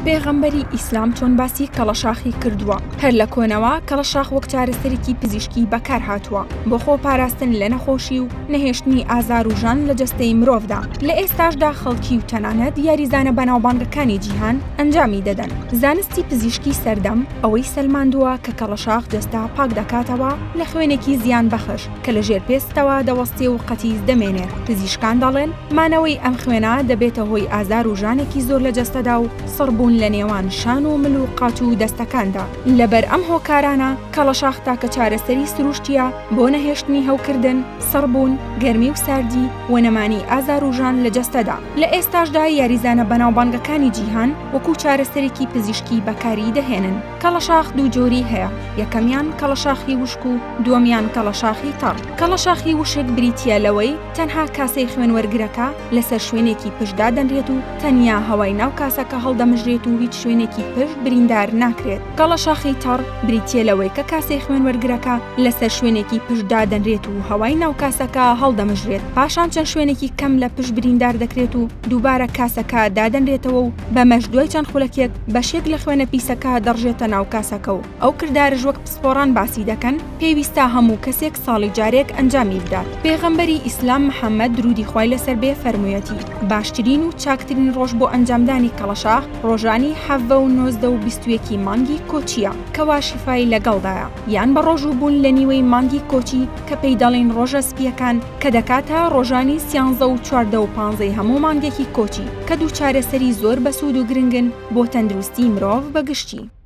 پێغەمبەری ئیسلام چۆن باسی کەڵەشاخی کردووە؟ هەر لە کۆنەوە کەڵەشاخ وەک چارەسەرێکی پزیشکی بەکارهاتووە بۆ خۆ پاراستن لە نەخۆشی و نەهێشتنی ئازار و ژان لە جەستەی مرۆڤدا، لە ئێستاشدا خەڵکی و تەنانەت یاریزانە بەناوبانگەکانی جیهان ئەنجامی دەدەن. زانستی پزیشکی سەردەم ئەوەی سەلماندووە کە کەڵەشاخ جەستە پاک دەکاتەوە لە خوێنێکی زیان بەخش کە لە ژێر پێستەوە دەوەستێ و قەتیس دەمێنێت، پزیشکان دەڵێن مانەوەی ئەم خوێنە دەبێتە هۆی ئازار و ژانێکی زۆر لە جەستەدا و سڕبوون لە نێوان شان و مل و قاچ و دەستەکاندا، لەبەر ئەم هۆکارانە کەڵەشاخ تاکە چارەسەری سروشتییە بۆ نەهێشتنی هەوکردن، سڕبوون، گەرمی و ساردی و نەمانی ئازار و ژان لە جەستەدا. لە ئێستاشدا یاریزانە بەناوبانگەکانی جیهان وەکو چارەسەرێکی پزیشکی بەکاری دەهێنن. کەڵەشاخ دوو جۆری هەیە، یەکەمیان کەڵەشاخی وشک و دووەمیان کەڵەشاخی تەڕ. کەڵەشاخی وشک بریتییە لەوەی تەنها کاسەی خوێنوەرگرەکە لەسەر شوێنێکی پشت دادەنرێت و تەنیا هەوای ناو کاسەکە هەڵدەمژرێت و هیچ شوێنێکی پشت بریندار ناکرێت. کەڵەشاخی تەڕ بریتییە لەوەی کە کاسەی خوێنوەرگرەکە لەسەر شوێنێکی پشت دادەنرێت و هەوای ناو کاسەکە هەڵدەمژرێت، پاشان چەند شوێنێکی کەم لە پشت بریندار دەکرێت و دووبارە کاسەکە دادەنرێتەوە و بەمەش دوای چەند خولەکێک بەشێک لە خوێنە پیسەکە دەڕژێتە ناو کاسەکە و ئەو کردارەش وەک پسپۆڕان باسی دەکەن پێویستە هەموو کەسێک ساڵی جارێک ئەنجامی بدات. پێغەمبەری ئیسلام محەممەد دروودی خوای لەسەر بێ فەرموویەتی، باشترین و چاکترین ڕۆژ بۆ ئەنجامدانی کەڵەشاخ ڕۆژانی 17 و 19 و 21 ی مانگی کۆچییە کەوا شیفای لەگەڵدایە یان بەڕۆژوو بوون لە نیوەی مانگی کۆچی کە پێی دەڵێن ڕۆژە سپییەکان کە دەکاتە ڕۆژانی سیانزە و 14 و پانزەی هەموو مانگێکی کۆچی کە دوو چارەسەری زۆر بەسوود و گرنگن بۆ تەندروستی مرۆڤ بە گشتی.